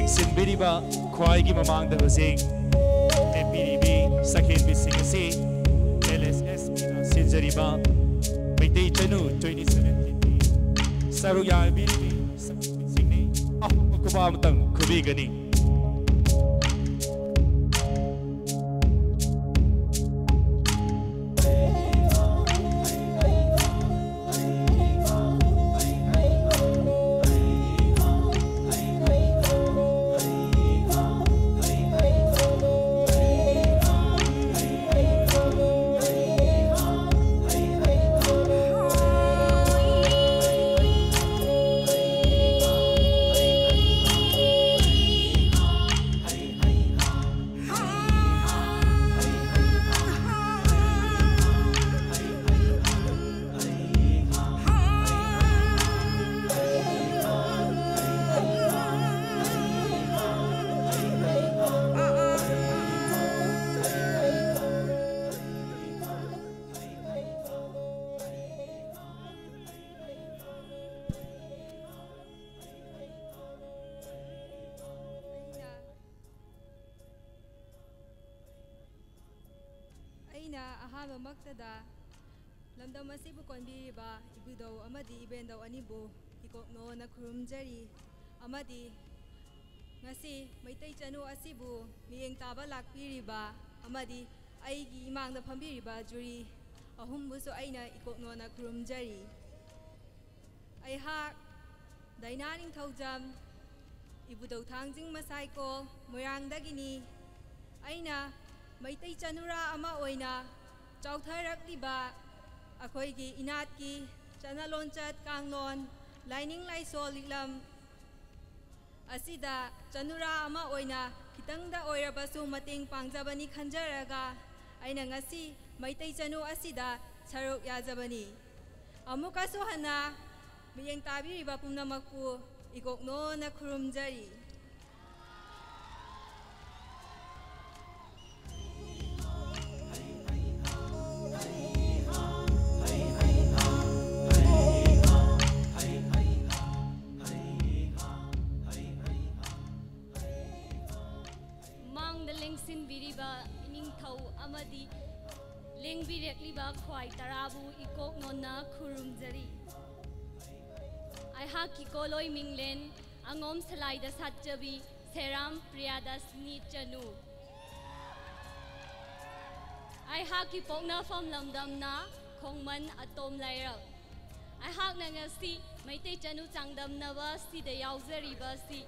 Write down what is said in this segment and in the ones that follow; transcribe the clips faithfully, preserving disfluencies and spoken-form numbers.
ꯁꯤꯟꯕꯤꯔꯤꯕ ꯈ꯭ꯋꯥꯏꯒꯤ ꯃꯃꯥꯡꯗ ꯍꯧꯖꯤꯛ ꯂꯦꯞꯄꯤꯔꯤꯕꯤ ꯁꯛꯍꯦꯟꯕꯤꯁꯤꯡ ꯑꯁꯤ L S S Pꯅ ꯁꯤꯟꯖꯔꯤꯕ ꯃꯩꯇꯩ ꯆꯅꯨ twenty seventeenꯒꯤ ꯁꯔꯨꯛ ꯌꯥꯕꯤꯔꯤꯕꯤ ꯁꯛꯍꯦꯟꯕꯤꯁꯤꯡꯅꯤ꯫ ꯑꯍꯧꯕ ꯈꯨꯕꯥꯛ ꯑꯃꯇꯪ ꯈꯨꯕꯤꯒꯅꯤ꯫ ꯑꯩꯅ ꯑꯍꯥꯟꯕꯃꯛꯇꯗ ꯂꯝꯗꯝ ꯑꯁꯤꯕꯨ ꯀꯣꯟꯕꯤꯔꯤꯕ ꯏꯕꯨꯙꯧ ꯑꯃꯗꯤ ꯏꯕꯦꯟꯗꯧ ꯑꯅꯤꯕꯨ ꯏꯀꯣꯛꯅꯣꯅ ꯈꯨꯔꯨꯝꯖꯔꯤ, ꯑꯃꯗꯤ ꯉꯁꯤ ꯃꯩꯇꯩ ꯆꯅꯨ ꯑꯁꯤꯕꯨ ꯃꯤꯠꯌꯦꯡ ꯇꯥꯕ ꯂꯥꯛꯄꯤꯔꯤꯕ ꯑꯃꯗꯤ ꯑꯩꯒꯤ ꯏꯃꯥꯡꯗ ꯐꯝꯕꯤꯔꯤꯕ ꯖꯨꯔꯤ ꯑꯍꯨꯝꯕꯨꯁꯨ ꯑꯩꯅ ꯏꯀꯣꯛꯅꯣꯅ ꯈꯨꯔꯨꯝꯖꯔꯤ꯫ ꯑꯩꯍꯥꯛ ꯗꯥꯏꯅꯥ ꯅꯤꯡꯊꯧꯖꯝ, ꯏꯕꯨꯙꯧ ꯊꯥꯡꯖꯤꯡ ꯃꯁꯥꯏꯀꯣꯜ, ꯃꯣꯏꯔꯥꯡꯗꯒꯤꯅꯤ꯫ ꯑꯩꯅ ꯃꯩꯇꯩ ꯆꯅꯨꯔꯥ ꯑꯃ ꯑꯣꯏꯅ ꯆꯥꯎꯊꯔꯛꯂꯤꯕ ꯑꯩꯈꯣꯏꯒꯤ ꯏꯅꯥꯠꯀꯤ ꯆꯠꯅ ꯂꯣꯟꯆꯠ ꯀꯥꯡꯂꯣꯟ, ꯂꯥꯏꯅꯤꯡ ꯂꯥꯏꯁꯣꯜ ꯂꯤꯛꯂꯝ ꯑꯁꯤꯗ ꯆꯅꯨꯔꯥ ꯑꯃ ꯑꯣꯏꯅ ꯈꯤꯇꯪꯗ ꯑꯣꯏꯔꯕꯁꯨ ꯃꯇꯦꯡ ꯄꯥꯡꯖꯕꯅꯤ ꯈꯟꯖꯔꯒ ꯑꯩꯅ ꯉꯁꯤ ꯃꯩꯇꯩ ꯆꯅꯨ ꯑꯁꯤꯗ ꯁꯔꯨꯛ ꯌꯥꯖꯕꯅꯤ꯫ ꯑꯃꯨꯛꯀꯁꯨ ꯍꯟꯅ ꯃꯤꯠꯌꯦꯡ ꯇꯥꯕꯤꯔꯤꯕ ꯄꯨꯝꯅꯃꯛꯄꯨ ꯏꯀꯣꯛꯅꯣꯅ ꯈꯨꯔꯨꯝꯖꯔꯤ꯫ ꯂꯤꯕ ꯈ꯭ꯋꯥꯏ ꯇꯔꯥꯕꯨ ꯏꯀꯣꯛ ꯅꯣꯟꯅ ꯈꯨꯔꯨꯝꯖꯔꯤ꯫ ꯑꯩꯍꯥꯛꯀꯤ ꯀꯣꯂꯣꯏ ꯃꯤꯡꯂꯦꯟ ꯑꯉꯣꯝ ꯁꯂꯥꯏꯗ ꯁꯥꯠꯆꯕꯤ ꯁꯦꯔꯥꯝ ꯄ꯭ꯔꯤꯌꯥꯗꯥꯁꯅꯤ ꯆꯅꯨ꯫ ꯑꯩꯍꯥꯛꯀꯤ ꯄꯣꯛꯅꯐꯝ ꯂꯝꯗꯝꯅ ꯈꯣꯡꯃꯟ ꯑꯇꯣꯝ ꯂꯩꯔꯛ꯫ ꯑꯩꯍꯥꯛꯅ ꯉꯁꯤ ꯃꯩꯇꯩ ꯆꯅꯨ ꯆꯥꯡꯗꯝꯅꯕ ꯑꯁꯤꯗ ꯌꯥꯎꯖꯔꯤꯕ ꯑꯁꯤ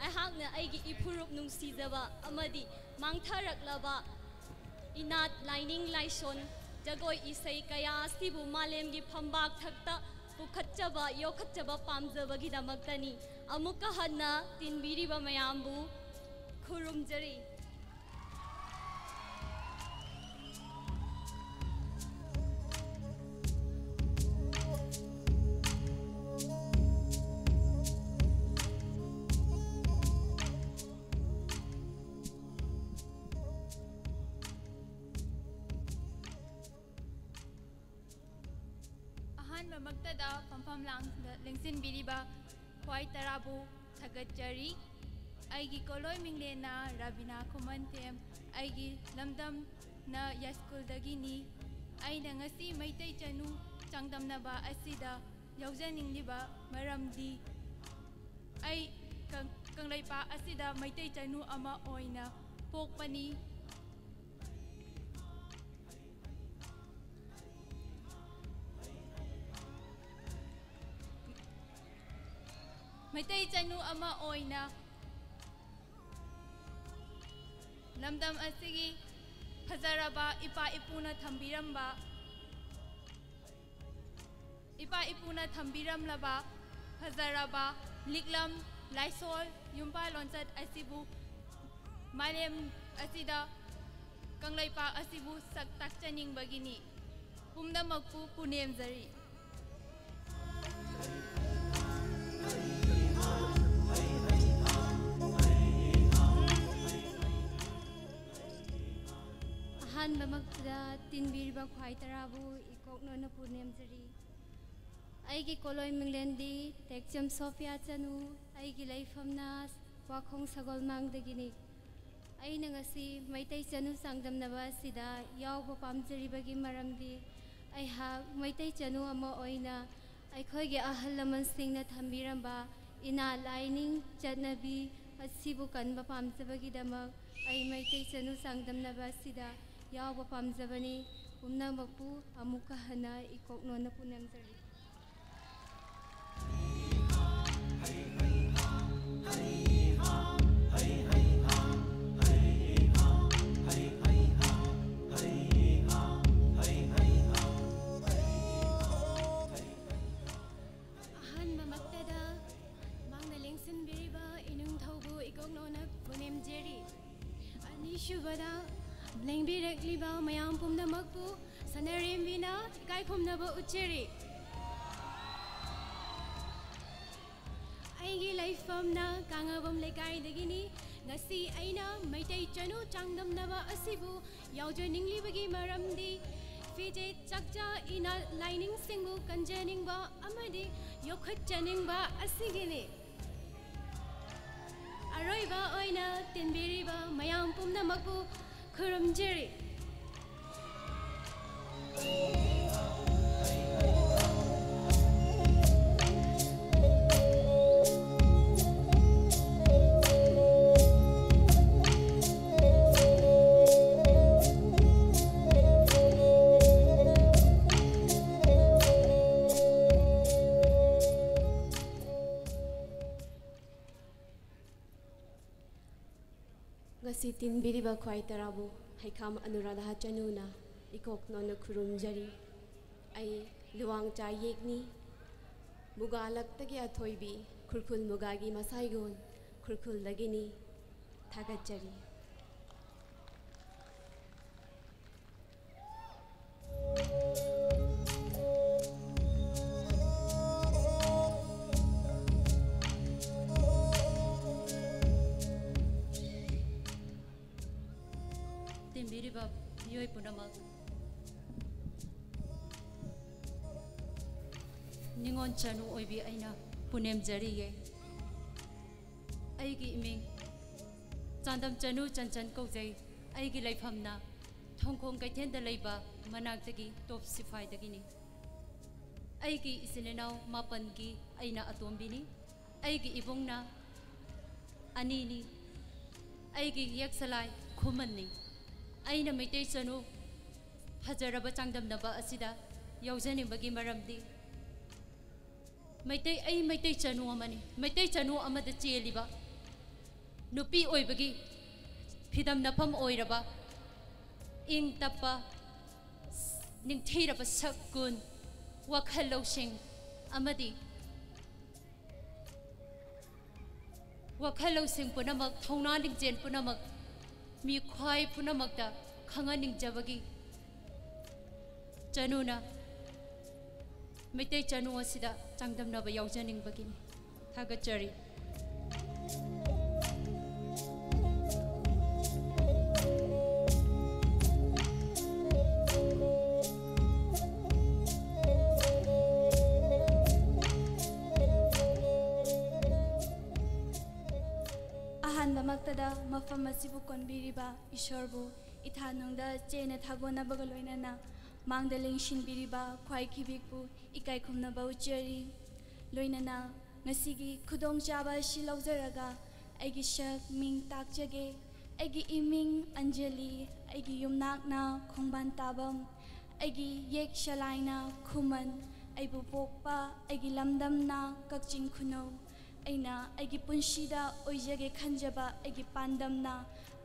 ꯑꯩꯍꯥꯛꯅ ꯑꯩꯒꯤ ꯏꯐꯨꯔꯨꯞ ꯅꯨꯡꯁꯤꯖꯕ ꯑꯃꯗꯤ ꯃꯥꯡꯊꯔꯛꯂꯕ ꯏꯅꯥꯠ ꯂꯥꯏꯅꯤꯡ ꯂꯥꯏꯁꯣꯟ ꯖꯒꯣꯏ ꯏꯁꯩ ꯀꯌꯥ ꯑꯁꯤꯕꯨ ꯃꯥꯂꯦꯝꯒꯤ ꯐꯝꯕꯥꯛ ꯊꯛꯇ ꯄꯨꯈꯠꯆꯕ ꯌꯣꯛꯈꯠꯆꯕ ꯄꯥꯝꯖꯕꯒꯤꯗꯃꯛꯇꯅꯤ꯫ ꯑꯃꯨꯛꯀ ꯍꯟꯅ ꯇꯤꯟꯕꯤꯔꯤꯕ ꯃꯌꯥꯝꯕꯨ ꯈꯨꯔꯨꯝꯖꯔꯤ꯫ ꯑꯍꯥꯟꯕꯃꯛꯇꯗ ꯐꯝꯐꯝ ꯂꯥꯡꯗ ꯂꯦꯡꯁꯤꯟꯕꯤꯔꯤꯕ ꯈ꯭ꯋꯥꯏ ꯇꯔꯥꯕꯨ ꯊꯥꯒꯠꯆꯔꯤ꯫ ꯑꯩꯒꯤ ꯀꯣꯂꯣꯏ ꯃꯤꯡꯂꯦꯟꯅ ꯔꯥꯕꯤꯅꯥ ꯈꯨꯃꯟꯊꯦꯝ, ꯑꯩꯒꯤ ꯂꯝꯗꯝꯅ ꯌꯥꯏꯁ꯭ꯀꯨꯜꯗꯒꯤꯅꯤ꯫ ꯑꯩꯅ ꯉꯁꯤ ꯃꯩꯇꯩ ꯆꯅꯨ ꯆꯥꯡꯗꯝꯅꯕ ꯑꯁꯤꯗ ꯌꯥꯎꯖꯅꯤꯡꯂꯤꯕ ꯃꯔꯝꯗꯤ ꯑꯩ ꯀꯪ-, ꯀꯪꯂꯩꯄꯥꯛ ꯑꯁꯤꯗ ꯃꯩꯇꯩ ꯆꯅꯨ ꯑꯃ ꯑꯣꯏꯅ ꯄꯣꯛꯄꯅꯤ꯫ ꯃꯩꯇꯩ ꯆꯅꯨ ꯑꯃ ꯑꯣꯏꯅ ꯂꯝꯗꯝ ꯑꯁꯤꯒꯤ ꯐꯖꯔꯕ ꯏꯄꯥ ꯏꯄꯨꯅ ꯊꯝꯕꯤꯔꯝꯕ, ꯏꯄꯥ ꯏꯄꯨꯅ ꯊꯝꯕꯤꯔꯝꯂꯕ ꯐꯖꯔꯕ ꯂꯤꯛꯂꯝ, ꯂꯥꯏꯁꯣꯜ, ꯌꯨꯝꯐꯥ ꯂꯣꯟꯆꯠ ꯑꯁꯤꯕꯨ ꯃꯥꯂꯦꯝ ꯑꯁꯤꯗ ꯀꯪꯂꯩꯄꯥꯛ ꯑꯁꯤꯕꯨ ꯁꯛ ꯇꯥꯛꯆꯅꯤꯡꯕꯒꯤꯅꯤ꯫ ꯄꯨꯝꯅꯃꯛꯄꯨ ꯄꯨꯅꯦꯝꯖꯔꯤ꯫ ꯑꯍꯥꯟꯕꯃꯛꯇꯗ ꯇꯤꯟꯕꯤꯔꯤꯕ ꯈ꯭ꯋꯥꯏ ꯇꯔꯥꯕꯨ ꯏꯀꯣꯛ ꯅꯣꯟꯅ ꯄꯨꯅꯦꯝꯖꯔꯤ꯫ ꯑꯩꯒꯤ ꯀꯣꯂꯣꯏ ꯃꯤꯡꯂꯦꯟꯗꯤ ꯇꯦꯛꯆꯝ ꯁꯣꯐꯤꯌꯥ ꯆꯅꯨ, ꯑꯩꯒꯤ ꯂꯩꯐꯝꯅ ꯋꯥꯈꯣꯡ ꯁꯒꯣꯜꯃꯥꯡꯗꯒꯤꯅꯤ꯫ ꯑꯩꯅ ꯉꯁꯤ ꯃꯩꯇꯩ ꯆꯅꯨ ꯆꯥꯡꯗꯝꯅꯕ ꯑꯁꯤꯗ ꯌꯥꯎꯕ ꯄꯥꯝꯖꯔꯤꯕꯒꯤ ꯃꯔꯝꯗꯤ, ꯑꯩꯍꯥꯛ ꯃꯩꯇꯩ ꯆꯅꯨ ꯑꯃ ꯑꯣꯏꯅ ꯑꯩꯈꯣꯏꯒꯤ ꯑꯍꯜ ꯂꯃꯟꯁꯤꯡꯅ ꯊꯝꯕꯤꯔꯝꯕ ꯏꯅꯥꯠ ꯂꯥꯏꯅꯤꯡ ꯆꯠꯅꯕꯤ ꯑꯁꯤꯕꯨ ꯀꯟꯕ ꯄꯥꯝꯖꯕꯒꯤꯗꯃꯛ ꯑꯩ ꯃꯩꯇꯩ ꯆꯅꯨ ꯆꯥꯡꯗꯝꯅꯕ ꯑꯁꯤꯗ ꯌꯥꯎꯕ ꯄꯥꯝꯖꯕꯅꯤ꯫ ꯄꯨꯝꯅꯃꯛꯄꯨ ꯑꯃꯨꯛꯀ ꯍꯟꯅ ꯏꯀꯣꯛ ꯅꯣꯟꯅ ꯄꯨꯅꯦꯝꯖꯔꯤ꯫ ꯑꯍꯥꯟꯕꯃꯛꯇꯗ ꯃꯥꯡꯅ ꯂꯦꯡꯁꯤꯟꯕꯤꯔꯤꯕ ꯏꯅꯨꯡꯊꯧꯕꯨ ꯏꯀꯣꯛ ꯅꯣꯟꯅ ꯄꯨꯅꯦꯝꯖꯔꯤ꯫ ꯑꯅꯤꯁꯨꯕꯗ ꯂꯦꯡꯕꯤꯔꯛꯂꯤꯕ ꯃꯌꯥꯝ ꯄꯨꯝꯅꯃꯛꯄꯨ ꯁꯅꯥꯔꯦꯝꯕꯤꯅ ꯏꯀꯥꯏ ꯈꯨꯝꯅꯕ ꯎꯠꯆꯔꯤ꯫ ꯑꯩꯒꯤ ꯂꯩꯐꯝꯅ ꯀꯥꯉꯕꯝ ꯂꯩꯀꯥꯏꯗꯒꯤꯅꯤ꯫ ꯉꯁꯤ ꯑꯩꯅ ꯃꯩꯇꯩ ꯆꯅꯨ ꯆꯥꯡꯗꯝꯅꯕ ꯑꯁꯤꯕꯨ ꯌꯥꯎꯖꯅꯤꯡꯂꯤꯕꯒꯤ ꯃꯔꯝꯗꯤ, ꯐꯤꯖꯦꯠ ꯆꯥꯛꯆꯥ ꯏꯅꯥꯠ ꯂꯥꯏꯅꯤꯡꯁꯤꯡꯕꯨ ꯀꯟꯖꯅꯤꯡꯕ ꯑꯃꯗꯤ ꯌꯣꯛꯈꯠꯆꯅꯤꯡꯕ ꯑꯁꯤꯒꯤꯅꯤ꯫ ꯑꯔꯣꯏꯕ ꯑꯣꯏꯅ ꯇꯤꯟꯕꯤꯔꯤꯕ ꯃꯌꯥꯝ ꯄꯨꯝꯅꯃꯛꯄꯨ ꯈꯨꯔꯨꯝꯖꯔꯤ꯫ ꯉꯁꯤ ꯇꯤꯟꯕꯤꯔꯤꯕ ꯈ꯭ꯋꯥꯏ ꯇꯔꯥꯕꯨ ꯍꯩꯈꯥꯝ ꯑꯅꯨꯔꯥꯙꯥ ꯆꯅꯨꯅ ꯏꯀꯣꯛ ꯅꯣꯟꯅ ꯈꯨꯔꯨꯝꯖꯔꯤ꯫ ꯑꯩ ꯂꯨꯋꯥꯡꯆꯥ ꯌꯦꯛꯅꯤ, ꯃꯨꯒꯥ ꯂꯛꯇꯒꯤ ꯑꯊꯣꯏꯕꯤ, ꯈꯨꯔꯈꯨꯜ ꯃꯨꯒꯥꯒꯤ ꯃꯁꯥꯏꯒꯣꯟ, ꯈꯨꯔꯈꯨꯜꯗꯒꯤꯅꯤ꯫ ꯊꯥꯒꯠꯆꯔꯤ꯫ ꯇꯤꯟꯕꯤꯔꯤꯕ ꯃꯤꯑꯣꯏ ꯄꯨꯝꯅꯃꯛ, ꯅꯤꯉꯣꯜ ꯆꯅꯨ ꯑꯣꯏꯕꯤ ꯑꯩꯅ ꯄꯨꯅꯦꯝꯖꯔꯤꯌꯦ꯫ ꯑꯩꯒꯤ ꯏꯃꯤꯡ ꯆꯥꯟꯗꯝ ꯆꯅꯨ ꯆꯟꯆꯟ ꯀꯧꯖꯩ꯫ ꯑꯩꯒꯤ ꯂꯩꯐꯝꯅ ꯊꯣꯡꯈꯣꯡ ꯀꯩꯊꯦꯜꯗ ꯂꯩꯕ ꯃꯅꯥꯛꯇꯒꯤ ꯇꯣꯞ ꯁꯤꯐꯥꯏꯗꯒꯤꯅꯤ꯫ ꯑꯩꯒꯤ ꯏꯆꯤꯟ ꯏꯅꯥꯎ ꯃꯥꯄꯟꯒꯤ ꯑꯩꯅ ꯑꯇꯣꯝꯕꯤꯅꯤ꯫ ꯑꯩꯒꯤ ꯏꯕꯨꯡꯅ ꯑꯅꯤꯅꯤ꯫ ꯑꯩꯒꯤ ꯌꯦꯛꯁꯂꯥꯏ ꯈꯨꯃꯟꯅꯤ꯫ ꯑꯩꯅ ꯃꯩꯇꯩ ꯆꯅꯨ ꯐꯖꯔꯕ ꯆꯥꯡꯗꯝꯅꯕ ꯑꯁꯤꯗ ꯌꯥꯎꯖꯅꯤꯡꯕꯒꯤ ꯃꯔꯝꯗꯤ, ꯃꯩꯇꯩ, ꯑꯩ ꯃꯩꯇꯩ ꯆꯅꯨ ꯑꯃꯅꯤ꯫ ꯃꯩꯇꯩ ꯆꯅꯨ ꯑꯃꯗ ꯆꯦꯜꯂꯤꯕ ꯅꯨꯄꯤ ꯑꯣꯏꯕꯒꯤ ꯐꯤꯗꯝꯅꯐꯝ ꯑꯣꯏꯔꯕ ꯏꯪ ꯇꯞꯄ, ꯅꯤꯡꯊꯤꯔꯕ ꯁꯛ ꯒꯨꯟ, ꯋꯥꯈꯜ ꯂꯧꯁꯤꯡ ꯑꯃꯗꯤ ꯋꯥꯈꯜ ꯂꯧꯁꯤꯡ ꯄꯨꯝꯅꯃꯛ, ꯊꯧꯅꯥ ꯂꯤꯡꯖꯦꯜ ꯄꯨꯝꯅꯃꯛ, ꯃꯤꯈ꯭ꯋꯥꯏ ꯄꯨꯝꯅꯃꯛꯇ ꯈꯪꯍꯟꯅꯤꯡꯖꯕꯒꯤ ꯆꯅꯨꯅ ꯃꯩꯇꯩ ꯆꯅꯨ ꯑꯁꯤꯗ ꯆꯥꯡꯗꯝꯅꯕ ꯌꯥꯎꯖꯅꯤꯡꯕꯒꯤꯅꯤ꯫ ꯊꯥꯒꯠꯆꯔꯤ꯫ ꯑꯍꯥꯟꯕꯃꯛꯇꯗ ꯃꯐꯝ ꯑꯁꯤꯕꯨ ꯀꯣꯟꯕꯤꯔꯤꯕ ꯏꯁꯣꯔꯕꯨ ꯏꯊꯥꯅꯨꯡꯗ ꯆꯦꯟꯅ ꯊꯥꯒꯣꯟꯅꯕꯒ ꯂꯣꯏꯅꯅ ꯃꯥꯡꯗ ꯂꯦꯡꯁꯤꯟꯕꯤꯔꯤꯕ ꯈ꯭ꯋꯥꯏ ꯈꯤꯕꯤꯛꯄꯨ ꯏꯀꯥꯏ ꯈꯨꯝꯅꯕ ꯎꯠꯆꯔꯤ꯫ ꯂꯣꯏꯅꯅ ꯉꯁꯤꯒꯤ ꯈꯨꯗꯣꯡꯆꯥꯕ ꯑꯁꯤ ꯂꯧꯖꯔꯒ ꯑꯩꯒꯤ ꯁꯛ ꯃꯤꯡ ꯇꯥꯛꯆꯒꯦ꯫ ꯑꯩꯒꯤ ꯏꯃꯤꯡ ꯑꯟꯖꯂꯤ, ꯑꯩꯒꯤ ꯌꯨꯝꯅꯥꯛꯅ ꯈꯣꯡꯕꯥꯟ ꯇꯥꯕꯝ, ꯑꯩꯒꯤ ꯌꯦꯛ ꯁꯂꯥꯏꯅ ꯈꯨꯃꯟ, ꯑꯩꯕꯨ ꯄꯣꯛꯄ ꯑꯩꯒꯤ ꯂꯝꯗꯝꯅ ꯀꯛꯆꯤꯡ ꯈꯨꯅꯧ꯫ ꯑꯩꯅ ꯑꯩꯒꯤ ꯄꯨꯟꯁꯤꯗ ꯑꯣꯏꯖꯒꯦ ꯈꯟꯖꯕ ꯑꯩꯒꯤ ꯄꯥꯟꯗꯝꯅ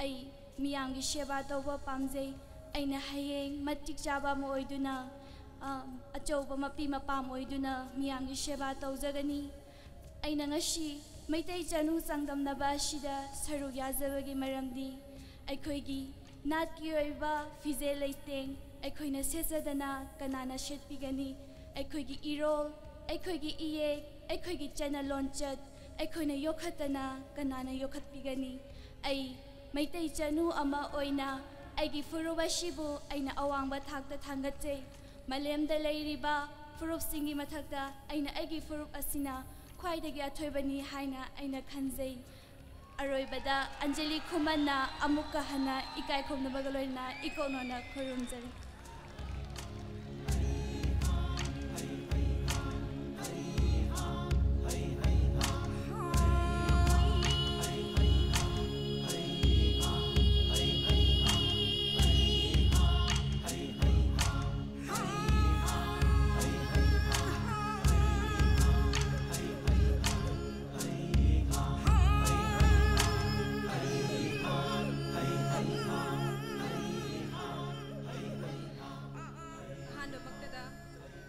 ꯑꯩ ꯃꯤꯌꯥꯝꯒꯤ ꯁꯦꯕꯥ ꯇꯧꯕ ꯄꯥꯝꯖꯩ꯫ ꯑꯩꯅ ꯍꯌꯦꯡ ꯃꯇꯤꯛ ꯆꯥꯕ ꯑꯃ ꯑꯣꯏꯗꯨꯅ, ꯑ, ꯑꯆꯧꯕ ꯃꯄꯤ ꯃꯄꯥꯝ ꯑꯣꯏꯗꯨꯅ ꯃꯤꯌꯥꯝꯒꯤ ꯁꯦꯕꯥ ꯇꯧꯖꯒꯅꯤ꯫ ꯑꯩꯅ ꯉꯁꯤ ꯃꯩꯇꯩ ꯆꯅꯨ ꯆꯥꯡꯗꯝꯅꯕ ꯑꯁꯤꯗ ꯁꯔꯨꯛ ꯌꯥꯖꯕꯒꯤ ꯃꯔꯝꯗꯤ ꯑꯩꯈꯣꯏꯒꯤ ꯅꯥꯠꯀꯤ ꯑꯣꯏꯕ ꯐꯤꯖꯦ ꯂꯩꯇꯦꯡ ꯑꯩꯈꯣꯏꯅ ꯁꯦꯠꯆꯗꯅ ꯀꯅꯥꯅ ꯁꯦꯠꯄꯤꯒꯅꯤ? ꯑꯩꯈꯣꯏꯒꯤ ꯏꯔꯣꯜ, ꯑꯩꯈꯣꯏꯒꯤ ꯏꯌꯦꯛ, ꯑꯩꯈꯣꯏꯒꯤ ꯆꯠꯅ ꯂꯣꯟꯆꯠ ꯑꯩꯈꯣꯏꯅ ꯌꯣꯛꯈꯠꯇꯅ ꯀꯅꯥꯅ ꯌꯣꯛꯈꯠꯄꯤꯒꯅꯤ? ꯑꯩ ꯃꯩꯇꯩ ꯆꯅꯨ ꯑꯃ ꯑꯣꯏꯅ ꯑꯩꯒꯤ ꯐꯨꯔꯨꯞ ꯑꯁꯤꯕꯨ ꯑꯩꯅ ꯑꯋꯥꯡꯕ ꯊꯥꯛꯇ ꯊꯥꯡꯒꯠꯆꯩ꯫ ꯃꯥꯂꯦꯝꯗ ꯂꯩꯔꯤꯕ ꯐꯨꯔꯨꯞꯁꯤꯡꯒꯤ ꯃꯊꯛꯇ ꯑꯩꯅ ꯑꯩꯒꯤ ꯐꯨꯔꯨꯞ ꯑꯁꯤꯅ ꯈ꯭ꯋꯥꯏꯗꯒꯤ ꯑꯊꯣꯏꯕꯅꯤ ꯍꯥꯏꯅ ꯑꯩꯅ ꯈꯟꯖꯩ꯫ ꯑꯔꯣꯏꯕꯗ ꯑꯟꯖꯂꯤ ꯈꯨꯃꯟꯅ ꯑꯃꯨꯛꯀ ꯍꯟꯅ ꯏꯀꯥꯏ ꯈꯨꯝꯅꯕꯒ ꯂꯣꯏꯅꯅ ꯏꯀꯣꯛꯅꯣꯅ ꯈꯨꯔꯨꯝꯖꯔꯤ꯫ ꯑꯍꯥꯟꯕꯃꯛꯇꯗ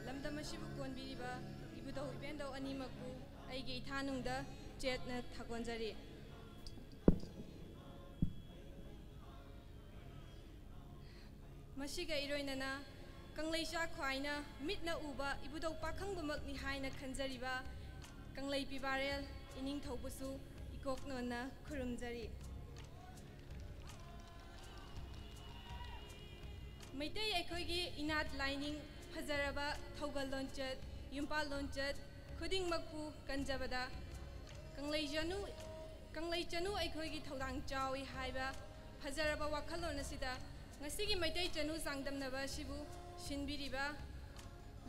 ꯂꯝꯗꯝ ꯑꯁꯤꯕꯨ ꯀꯣꯟꯕꯤꯔꯤꯕ ꯏꯕꯨꯙꯧ ꯏꯕꯦꯟꯗꯧ ꯑꯅꯤꯃꯛꯄꯨ ꯑꯩꯒꯤ ꯏꯊꯥꯅꯨꯡꯗ ꯆꯦꯠꯅ ꯊꯥꯒꯣꯟꯖꯔꯤ꯫ ꯃꯁꯤꯒ ꯏꯔꯣꯏꯅꯅ ꯀꯪꯂꯩꯆꯥ ꯈ꯭ꯋꯥꯏꯅ ꯃꯤꯠꯅ ꯎꯕ ꯏꯕꯨꯙꯧ ꯄꯥꯈꯪꯕꯃꯛꯅꯤ ꯍꯥꯏꯅ ꯈꯟꯖꯔꯤꯕ ꯀꯪꯂꯩ ꯄꯤꯕꯥꯔꯦꯜ ꯏꯅꯤꯡꯊꯧꯕꯨꯁꯨ ꯏꯀꯣꯛꯅꯣꯟꯅ ꯈꯨꯔꯨꯝꯖꯔꯤ꯫ ꯃꯩꯇꯩ ꯑꯩꯈꯣꯏꯒꯤ ꯏꯅꯥꯠ ꯂꯥꯏꯅꯤꯡ, ꯐꯖꯔꯕ ꯊꯧꯒꯜ ꯂꯣꯟꯆꯠ, ꯌꯨꯝꯄꯥꯜ ꯂꯣꯟꯆꯠ ꯈꯨꯗꯤꯡꯃꯛꯄꯨ ꯀꯟꯖꯕꯗ ꯀꯪꯂꯩ ꯆꯅꯨ, ꯀꯪꯂꯩ ꯆꯅꯨ ꯑꯩꯈꯣꯏꯒꯤ ꯊꯧꯗꯥꯡ ꯆꯥꯎꯏ ꯍꯥꯏꯕ ꯐꯖꯔꯕ ꯋꯥꯈꯜꯂꯣꯟ ꯑꯁꯤꯗ ꯉꯁꯤꯒꯤ ꯃꯩꯇꯩ ꯆꯅꯨ ꯆꯥꯡꯗꯝꯅꯕ ꯑꯁꯤꯕꯨ ꯁꯤꯟꯕꯤꯔꯤꯕ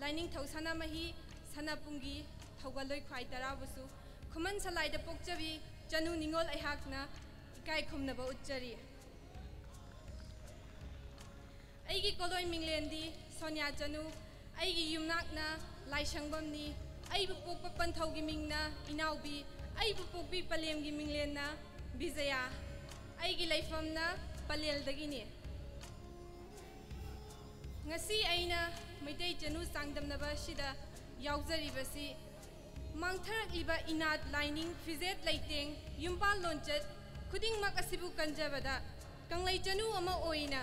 ꯂꯥꯏꯅꯤꯡꯊꯧ ꯁꯅꯥꯃꯍꯤ ꯁꯅꯥꯄꯨꯡꯒꯤ ꯊꯧꯒꯜꯂꯣꯏ ꯈ꯭ꯋꯥꯏ ꯇꯔꯥꯕꯨꯁꯨ ꯈꯨꯃꯟ ꯁꯂꯥꯏꯗ ꯄꯣꯛꯆꯕꯤ ꯆꯅꯨ ꯅꯤꯉꯣꯜ ꯑꯩꯍꯥꯛꯅ ꯏꯀꯥꯏ ꯈꯨꯝꯅꯕ ꯎꯠꯆꯔꯤ꯫ ꯑꯩꯒꯤ ꯀꯣꯂꯣꯏ ꯃꯤꯡꯂꯦꯟꯗꯤ ꯁꯣꯅꯤꯌꯥ ꯆꯅꯨ, ꯑꯩꯒꯤ ꯌꯨꯝꯅꯥꯛꯅ ꯂꯥꯏꯁꯪꯕꯝꯅꯤ, ꯑꯩꯕꯨ ꯄꯣꯛꯄ ꯄꯟꯊꯧꯒꯤ ꯃꯤꯡꯅ ꯏꯅꯥꯎꯕꯤ, ꯑꯩꯕꯨ ꯄꯣꯛꯄꯤ ꯄꯂꯦꯝꯒꯤ ꯃꯤꯡꯂꯦꯟꯅ ꯕꯤꯖꯌꯥ, ꯑꯩꯒꯤ ꯂꯩꯐꯝꯅ ꯄꯂꯦꯜꯗꯒꯤꯅꯤ꯫ ꯉꯁꯤ ꯑꯩꯅ ꯃꯩꯇꯩ ꯆꯅꯨ ꯆꯥꯡꯗꯝꯅꯕ ꯑꯁꯤꯗ ꯌꯥꯎꯖꯔꯤꯕꯁꯤ ꯃꯥꯡꯊꯔꯛꯂꯤꯕ ꯏꯅꯥꯠ ꯂꯥꯏꯅꯤꯡ, ꯐꯤꯖꯦꯠ ꯂꯩꯇꯦꯡ, ꯌꯨꯝꯄꯥꯜ ꯂꯣꯟꯆꯠ ꯈꯨꯗꯤꯡꯃꯛ ꯑꯁꯤꯕꯨ ꯀꯟꯖꯕꯗ ꯀꯪꯂꯩ ꯆꯅꯨ ꯑꯃ ꯑꯣꯏꯅ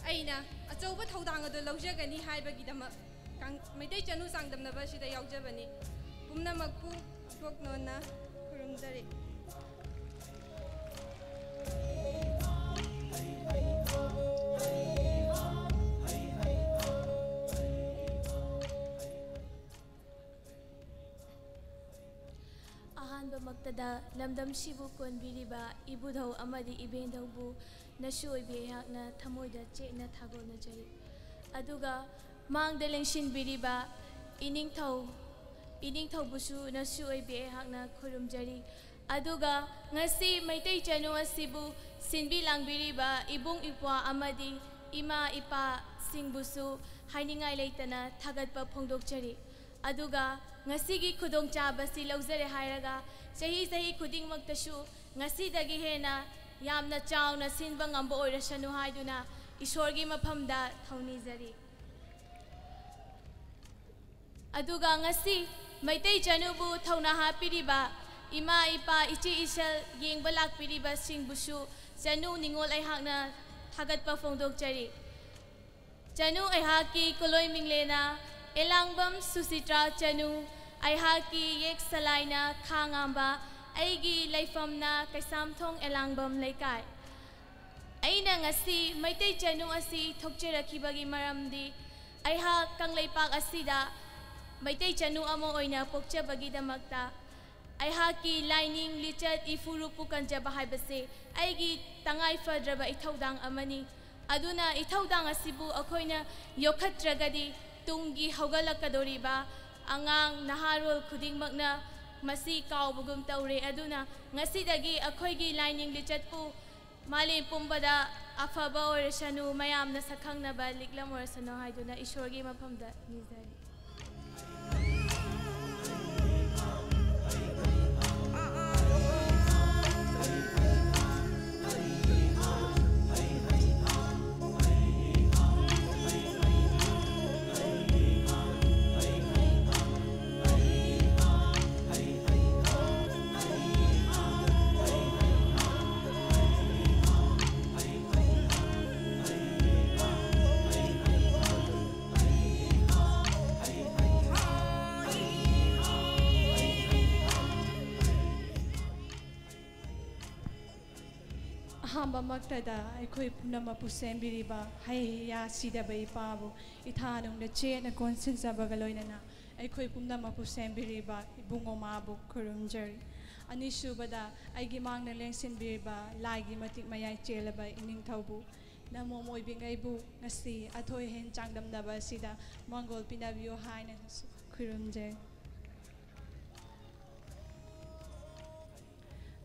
ꯑꯩꯅ ꯑꯆꯧꯕ ꯊꯧꯗꯥꯡ ꯑꯗꯨ ꯂꯧꯖꯒꯅꯤ ꯍꯥꯏꯕꯒꯤꯗꯃꯛ ꯀꯪ-, ꯃꯩꯇꯩ ꯆꯅꯨ ꯆꯥꯡꯗꯝꯅꯕ ꯑꯁꯤꯗ ꯌꯥꯎꯖꯕꯅꯤ꯫ ꯄꯨꯝꯅꯃꯛꯄꯨ ꯏꯀꯣꯛꯅꯣꯟꯅ ꯈꯨꯔꯨꯝꯖꯔꯤ꯫ ꯑꯍꯥꯟꯕꯃꯛꯇꯗ ꯂꯝꯗꯝꯁꯤꯕꯨ ꯀꯣꯟꯕꯤꯔꯤꯕ ꯏꯕꯨꯙꯧ ꯑꯃꯗꯤ ꯏꯕꯦꯟꯙꯧꯕꯨ ꯅꯁꯨ ꯑꯣꯏꯕꯤ ꯑꯩꯍꯥꯛꯅ ꯊꯃꯣꯏꯗ ꯆꯦꯠꯅ ꯊꯥꯒꯣꯟꯅꯖꯔꯤ꯫ ꯑꯗꯨꯒ ꯃꯥꯡꯗ ꯂꯦꯡꯁꯤꯟꯕꯤꯔꯤꯕ ꯏꯅꯤꯡꯊꯧ, ꯏꯅꯤꯡꯊꯧꯕꯨꯁꯨ ꯅꯁꯨ ꯑꯣꯏꯕꯤ ꯑꯩꯍꯥꯛꯅ ꯈꯨꯔꯨꯝꯖꯔꯤ꯫ ꯑꯗꯨꯒ ꯉꯁꯤ ꯃꯩꯇꯩ ꯆꯅꯨ ꯑꯁꯤꯕꯨ ꯁꯤꯟꯕꯤ ꯂꯥꯡꯕꯤꯔꯤꯕ ꯏꯕꯨꯡ ꯏꯄ꯭ꯋꯥ ꯑꯃꯗꯤ ꯏꯃꯥ ꯏꯄꯥꯁꯤꯡꯕꯨꯁꯨ ꯍꯥꯏꯅꯤꯡꯉꯥꯏ ꯂꯩꯇꯅ ꯊꯥꯒꯠꯄ ꯐꯣꯡꯗꯣꯛꯆꯔꯤ꯫ ꯑꯗꯨꯒ ꯉꯁꯤꯒꯤ ꯈꯨꯗꯣꯡꯆꯥꯕꯁꯤ ꯂꯧꯖꯔꯦ ꯍꯥꯏꯔꯒ ꯆꯍꯤ ꯆꯍꯤ ꯈꯨꯗꯤꯡꯃꯛꯇꯁꯨ ꯉꯁꯤꯗꯒꯤ ꯍꯦꯟꯅ ꯌꯥꯝꯅ ꯆꯥꯎꯅ ꯁꯤꯟꯕ ꯉꯝꯕ ꯑꯣꯏꯔꯁꯅꯨ ꯍꯥꯏꯗꯨꯅ ꯏꯁꯣꯔꯒꯤ ꯃꯐꯝꯗ ꯊꯧꯅꯤꯖꯔꯤ꯫ ꯑꯗꯨꯒ ꯉꯁꯤ ꯃꯩꯇꯩ ꯆꯅꯨꯕꯨ ꯊꯧꯅꯥ ꯍꯥꯞꯄꯤꯔꯤꯕ ꯏꯃꯥ ꯏꯄꯥ ꯏꯆꯦ ꯏꯆꯜ ꯌꯦꯡꯕ ꯂꯥꯛꯄꯤꯔꯤꯕꯁꯤꯡꯕꯨꯁꯨ ꯆꯅꯨ ꯅꯤꯉꯣꯜ ꯑꯩꯍꯥꯛꯅ ꯊꯥꯒꯠꯄ ꯐꯣꯡꯗꯣꯛꯆꯔꯤ꯫ ꯆꯅꯨ ꯑꯩꯍꯥꯛꯀꯤ ꯀꯨꯂꯣꯏ ꯃꯤꯡꯂꯦꯅ ꯑꯦꯂꯥꯡꯕꯝ ꯁꯨꯁꯤꯇ꯭ꯔꯥ ꯆꯅꯨ, ꯑꯩꯍꯥꯛꯀꯤ ꯌꯦꯛ ꯁꯂꯥꯏꯅ ꯈꯥꯉꯥꯝꯕ, ꯑꯩꯒꯤ ꯂꯩꯐꯝꯅ ꯀꯩꯁꯥꯝꯊꯣꯡ ꯑꯦꯂꯥꯡꯕꯝ ꯂꯩꯀꯥꯏ꯫ ꯑꯩꯅ ꯉꯁꯤ ꯃꯩꯇꯩ ꯆꯅꯨ ꯑꯁꯤ ꯊꯣꯛꯆꯔꯛꯈꯤꯕꯒꯤ ꯃꯔꯝꯗꯤ ꯑꯩꯍꯥꯛ ꯀꯪꯂꯩꯄꯥꯛ ꯑꯁꯤꯗ ꯃꯩꯇꯩ ꯆꯅꯨ ꯑꯃ ꯑꯣꯏꯅ ꯄꯣꯛꯆꯕꯒꯤꯗꯃꯛꯇ ꯑꯩꯍꯥꯛꯀꯤ ꯂꯥꯏꯅꯤꯡ ꯂꯤꯆꯠ ꯏꯐꯨꯔꯨꯞꯄꯨ ꯀꯟꯖꯕ ꯍꯥꯏꯕꯁꯤ ꯑꯩꯒꯤ ꯇꯉꯥꯏ ꯐꯗ꯭ꯔꯕ ꯏꯊꯧꯗꯥꯡ ꯑꯃꯅꯤ꯫ ꯑꯗꯨꯅ ꯏꯊꯧꯗꯥꯡ ꯑꯁꯤꯕꯨ ꯑꯩꯈꯣꯏꯅ ꯌꯣꯛꯈꯠꯇ꯭ꯔꯒꯗꯤ ꯇꯨꯡꯒꯤ ꯍꯧꯒꯠꯂꯛꯀꯗꯧꯔꯤꯕ ꯑꯉꯥꯡ ꯅꯍꯥꯔꯣꯜ ꯈꯨꯗꯤꯡꯃꯛꯅ ꯃꯁꯤ ꯀꯥꯎꯕꯒꯨꯝ ꯇꯧꯔꯦ꯫ ꯑꯗꯨꯅ ꯉꯁꯤꯗꯒꯤ ꯑꯩꯈꯣꯏꯒꯤ ꯂꯥꯏꯅꯤꯡ ꯂꯤꯆꯠꯄꯨ ꯃꯥꯂꯦꯝ ꯄꯨꯝꯕꯗ ꯑꯐꯕ ꯑꯣꯏꯔꯁꯅꯨ, ꯃꯌꯥꯝꯅ ꯁꯛꯈꯪꯅꯕ ꯂꯤꯛꯂꯝ ꯑꯣꯏꯔꯁꯅꯨ ꯍꯥꯏꯗꯨꯅ ꯏꯁꯣꯔꯒꯤ ꯃꯐꯝꯗ ꯅꯤꯖꯔꯤ꯫ ꯑꯍꯥꯟꯕꯃꯛꯇꯗ ꯑꯩꯈꯣꯏ ꯄꯨꯝꯅꯃꯛꯄꯨ ꯁꯦꯝꯕꯤꯔꯤꯕ ꯍꯩ ꯍꯩꯌꯥ ꯁꯤꯗꯕ ꯏꯄꯥꯕꯨ ꯏꯊꯥꯅꯨꯡꯗ ꯆꯦꯠꯅ ꯀꯣꯟꯁꯤꯟꯖꯕꯒ ꯂꯣꯏꯅꯅ ꯑꯩꯈꯣꯏ ꯄꯨꯝꯅꯃꯛꯄꯨ ꯁꯦꯝꯕꯤꯔꯤꯕ ꯏꯕꯨꯡꯉꯣ ꯃꯥꯕꯨ ꯈꯨꯔꯨꯝꯖꯔꯤ꯫ ꯑꯅꯤꯁꯨꯕꯗ, ꯑꯩꯒꯤ ꯃꯥꯡꯗ ꯂꯦꯡꯁꯤꯟꯕꯤꯔꯤꯕ ꯂꯥꯏꯒꯤ ꯃꯇꯤꯛ ꯃꯌꯥꯏ ꯆꯦꯜꯂꯕ ꯏꯅꯤꯡꯊꯧꯕꯨ, ꯅꯃꯣꯝ ꯑꯣꯏꯕꯤꯉꯩꯕꯨ ꯉꯁꯤ ꯑꯊꯣꯏ ꯑꯍꯦꯟ ꯆꯥꯡꯗꯝꯅꯕ ꯑꯁꯤꯗ ꯃꯪꯒꯣꯜ ꯄꯤꯅꯕꯤꯌꯨ ꯍꯥꯏꯅ ꯈꯨꯔꯨꯝꯖꯩ꯫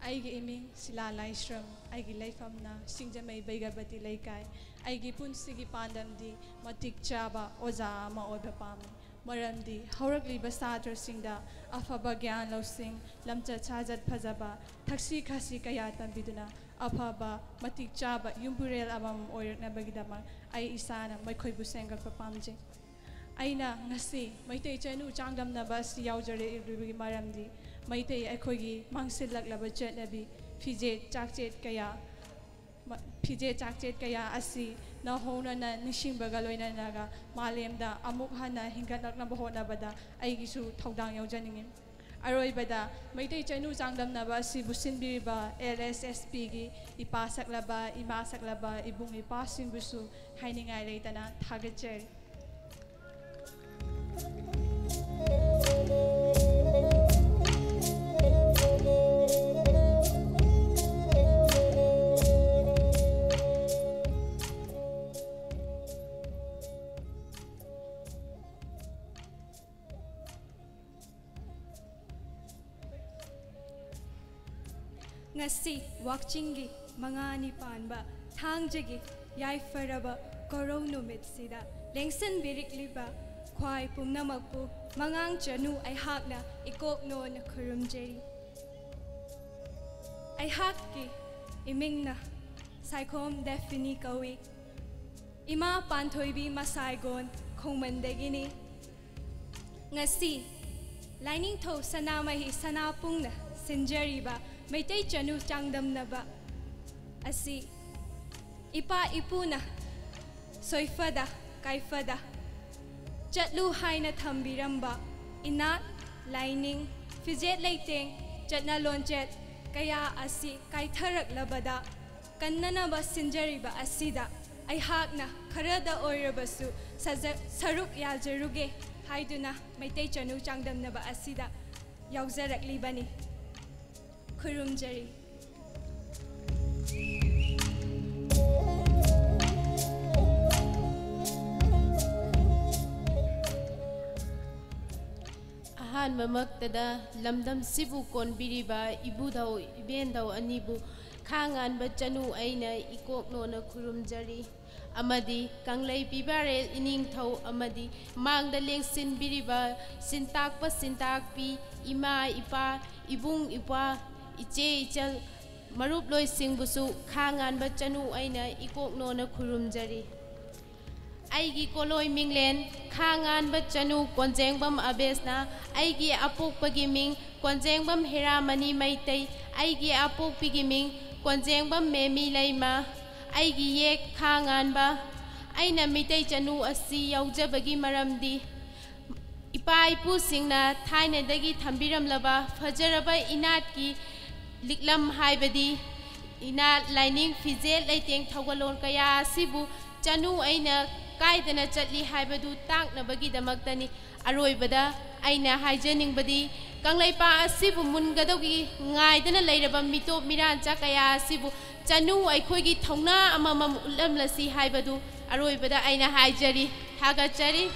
ꯑꯩꯒꯤ ꯏꯃꯤꯡ ꯁꯤꯂꯥ ꯂꯥꯏꯁ꯭ꯔꯝ, ꯑꯩꯒꯤ ꯂꯩꯐꯝꯅ ꯁꯤꯡꯖꯃꯩ ꯕꯩꯒꯕꯇꯤ ꯂꯩꯀꯥꯏ꯫ ꯑꯩꯒꯤ ꯄꯨꯟꯁꯤꯒꯤ ꯄꯥꯟꯗꯝꯗꯤ ꯃꯇꯤꯛ ꯆꯥꯕ ꯑꯣꯖꯥ ꯑꯃ ꯑꯣꯏꯕ ꯄꯥꯝꯃꯤ꯫ ꯃꯔꯝꯗꯤ ꯍꯧꯔꯛꯂꯤꯕ ꯁꯥꯇ꯭ꯔꯁꯤꯡꯗ ꯑꯐꯕ ꯒ꯭ꯌꯥꯟ ꯂꯧꯁꯤꯡ, ꯂꯝꯆꯠ ꯁꯥꯖꯠ ꯐꯖꯕ, ꯊꯛꯁꯤ ꯈꯥꯁꯤ ꯀꯌꯥ ꯇꯝꯕꯤꯗꯨꯅ ꯑꯐꯕ ꯃꯇꯤꯛ ꯆꯥꯕ ꯌꯨꯝꯕꯨꯔꯦꯜ ꯑꯃꯃꯝ ꯑꯣꯏꯔꯛꯅꯕꯒꯤꯗꯃꯛ ꯑꯩ ꯏꯁꯥꯅ ꯃꯈꯣꯏꯕꯨ ꯁꯦꯝꯒꯠꯄ ꯄꯥꯝꯖꯩ꯫ ꯑꯩꯅ ꯉꯁꯤ ꯃꯩꯇꯩ ꯆꯅꯨ ꯆꯥꯡꯗꯝꯅꯕ ꯑꯁꯤ ꯌꯥꯎꯖꯔꯛꯂꯤꯕꯒꯤ ꯃꯔꯝꯗꯤ ꯃꯩꯇꯩ ꯑꯩꯈꯣꯏꯒꯤ ꯃꯥꯡꯁꯤꯜꯂꯛꯂꯕ ꯆꯠꯅꯕꯤ, ꯐꯤꯖꯦꯠ ꯆꯥꯛꯆꯦꯠ ꯀꯌꯥ, ꯃ-, ꯐꯤꯖꯦꯠ ꯆꯥꯛꯆꯦꯠ ꯀꯌꯥ ꯑꯁꯤ ꯅꯧꯍꯧꯅꯅ ꯅꯤꯡꯁꯤꯡꯕꯒ ꯂꯣꯏꯅꯅꯒ ꯃꯥꯂꯦꯝꯗ ꯑꯃꯨꯛ ꯍꯟꯅ ꯍꯤꯡꯒꯠꯂꯛꯅꯕ ꯍꯣꯠꯅꯕꯗ ꯑꯩꯒꯤꯁꯨ ꯊꯧꯗꯥꯡ ꯌꯥꯎꯖꯅꯤꯡꯏ꯫ ꯑꯔꯣꯏꯕꯗ, ꯃꯩꯇꯩ ꯆꯅꯨ ꯆꯥꯡꯗꯝꯅꯕ ꯑꯁꯤꯕꯨ ꯁꯤꯟꯕꯤꯔꯤꯕ ꯑꯦꯜ ꯑꯦꯁ ꯑꯦꯁ ꯄꯤꯒꯤ ꯏꯄꯥ ꯁꯛꯂꯕ, ꯏꯃꯥ ꯁꯛꯂꯕ ꯏꯕꯨꯡ ꯏꯄꯥꯁꯤꯡꯕꯨꯁꯨ ꯍꯥꯏꯅꯤꯡꯉꯥꯏ ꯂꯩꯇꯅ ꯊꯥꯒꯠꯆꯔꯤ꯫ ꯉꯁꯤ ꯋꯥꯛꯆꯤꯡꯒꯤ ꯃꯉꯥꯅꯤ ꯄꯥꯟꯕ ꯊꯥꯡꯖꯒꯤ ꯌꯥꯏꯐꯔꯕ ꯀꯣꯔꯧ ꯅꯨꯃꯤꯠꯁꯤꯗ ꯂꯦꯡꯁꯤꯟꯕꯤꯔꯛꯂꯤꯕ ꯈ꯭ꯋꯥꯏ ꯄꯨꯝꯅꯃꯛꯄꯨ ꯃꯉꯥꯡ ꯆꯅꯨ ꯑꯩꯍꯥꯛꯅ ꯏꯀꯣꯛꯅꯣꯅ ꯈꯨꯔꯨꯝꯖꯔꯤ꯫ ꯑꯩꯍꯥꯛꯀꯤ ꯏꯃꯤꯡꯅ ꯁꯥꯏꯈꯣꯝ ꯗꯦꯐꯤꯅꯤ ꯀꯧꯏ꯫ ꯏꯃꯥ ꯄꯥꯟꯊꯣꯏꯕꯤ ꯃꯁꯥꯏꯒꯣꯟ ꯈꯣꯡꯃꯟꯗꯒꯤꯅꯤ꯫ ꯉꯁꯤ ꯂꯥꯏꯅꯤꯡꯊꯧ ꯁꯅꯥꯃꯍꯤ ꯁꯅꯥꯄꯨꯡꯅ ꯁꯤꯟꯖꯔꯤꯕ ꯃꯩꯇꯩ ꯆꯅꯨ ꯆꯥꯡꯗꯝꯅꯕ ꯑꯁꯤ ꯏꯄꯥ ꯏꯄꯨꯅ ꯁꯣꯏꯐꯗ ꯀꯥꯏꯐꯗ ꯆꯠꯂꯨ ꯍꯥꯏꯅ ꯊꯝꯕꯤꯔꯝꯕ ꯏꯅꯥꯠ, ꯂꯥꯏꯅꯤꯡ, ꯐꯤꯖꯦꯠ ꯂꯩꯇꯦꯡ, ꯆꯠꯅ ꯂꯣꯟꯆꯠ ꯀꯌꯥ ꯑꯁꯤ ꯀꯥꯏꯊꯔꯛꯂꯕꯗ ꯀꯟꯅꯅꯕ ꯁꯤꯟꯖꯔꯤꯕ ꯑꯁꯤꯗ ꯑꯩꯍꯥꯛꯅ ꯈꯔꯗ ꯑꯣꯏꯔꯕꯁꯨ ꯁꯖ-, ꯁꯔꯨꯛ ꯌꯥꯖꯔꯨꯒꯦ ꯍꯥꯏꯗꯨꯅ ꯃꯩꯇꯩ ꯆꯅꯨ ꯆꯥꯡꯗꯝꯅꯕ ꯑꯁꯤꯗ ꯌꯥꯎꯖꯔꯛꯂꯤꯕꯅꯤ꯫ ꯈꯨꯔꯨꯝꯖꯔꯤ꯫ ꯑꯍꯥꯟꯕꯃꯛꯇꯗ ꯂꯝꯗꯝꯁꯤꯕꯨ ꯀꯣꯟꯕꯤꯔꯤꯕ ꯏꯕꯨꯙꯧ ꯏꯕꯦꯟꯙꯧ ꯑꯅꯤꯕꯨ ꯈꯥ ꯉꯥꯟꯕ ꯆꯅꯨ ꯑꯩꯅ ꯏꯀꯣꯛꯅꯣꯅ ꯈꯨꯔꯨꯝꯖꯔꯤ꯫ ꯑꯃꯗꯤ ꯀꯪꯂꯩ ꯄꯤꯕꯥꯔꯦꯜ ꯏꯅꯤꯡꯊꯧ ꯑꯃꯗꯤ ꯃꯥꯡꯗ ꯂꯦꯡꯁꯤꯟꯕꯤꯔꯤꯕ ꯁꯤꯟꯇꯥꯛꯄ ꯁꯤꯟꯇꯥꯛꯄꯤ, ꯏꯃꯥ ꯏꯄꯥ, ꯏꯕꯨꯡ ꯏꯄ꯭ꯋꯥ, ꯏꯆꯦ ꯏꯆꯜ, ꯃꯔꯨꯞꯂꯣꯏꯁꯤꯡꯕꯨꯁꯨ ꯈꯥ ꯉꯥꯟꯕ ꯆꯅꯨ ꯑꯩꯅ ꯏꯀꯣꯛꯅꯣꯅ ꯈꯨꯔꯨꯝꯖꯔꯤ꯫ ꯑꯩꯒꯤ ꯀꯣꯂꯣꯏ ꯃꯤꯡꯂꯦꯟ ꯈꯥ ꯉꯥꯟꯕ ꯆꯅꯨ ꯀꯣꯟꯖꯦꯡꯕꯝ ꯑꯕꯦꯁꯅ ꯑꯩꯒꯤ ꯑꯄꯣꯛꯄꯒꯤ ꯃꯤꯡ ꯀꯣꯟꯖꯦꯡꯕꯝ ꯍꯦꯔꯥꯃꯅꯤ ꯃꯩꯇꯩ, ꯑꯩꯒꯤ ꯑꯄꯣꯛꯄꯤꯒꯤ ꯃꯤꯡ ꯀꯣꯟꯖꯦꯡꯕꯝ ꯃꯦꯃꯤ ꯂꯩꯃ, ꯑꯩꯒꯤ ꯌꯦꯛ ꯈꯥ ꯉꯥꯟꯕ꯫ ꯑꯩꯅ ꯃꯤꯇꯩ ꯆꯅꯨ ꯑꯁꯤ ꯌꯥꯎꯖꯕꯒꯤ ꯃꯔꯝꯗꯤ ꯏꯄꯥ ꯏꯄꯨꯁꯤꯡꯅ ꯊꯥꯏꯅꯗꯒꯤ ꯊꯝꯕꯤꯔꯝꯂꯕ ꯐꯖꯔꯕ ꯏꯅꯥꯠꯀꯤ ꯂꯤꯛꯂꯝ ꯍꯥꯏꯕꯗꯤ ꯏꯅꯥꯠ, ꯂꯥꯏꯅꯤꯡ, ꯐꯤꯖꯦꯠ, ꯂꯩꯇꯦꯡ, ꯊꯧꯒꯜꯂꯣꯟ ꯀꯌꯥ ꯑꯁꯤꯕꯨ ꯆꯅꯨ ꯑꯩꯅ ꯀꯥꯏꯗꯅ ꯆꯠꯂꯤ ꯍꯥꯏꯕꯗꯨ ꯇꯥꯛꯅꯕꯒꯤꯗꯃꯛꯇꯅꯤ꯫ ꯑꯔꯣꯏꯕꯗ ꯑꯩꯅ ꯍꯥꯏꯖꯅꯤꯡꯕꯗꯤ ꯀꯪꯂꯩꯄꯥꯛ ꯑꯁꯤꯕꯨ ꯃꯨꯟꯒꯗꯧꯒꯤ ꯉꯥꯏꯗꯅ ꯂꯩꯔꯕ ꯃꯤꯇꯣꯞ ꯃꯤꯔꯥꯟꯆꯥ ꯀꯌꯥ ꯑꯁꯤꯕꯨ ꯆꯅꯨ ꯑꯩꯈꯣꯏꯒꯤ ꯊꯧꯅꯥ ꯑꯃꯃꯝ ꯎꯠꯂꯝꯂꯁꯤ ꯍꯥꯏꯕꯗꯨ ꯑꯔꯣꯏꯕꯗ ꯑꯩꯅ ꯍꯥꯏꯖꯔꯤ꯫ ꯊꯥꯒꯠꯆꯔꯤ꯫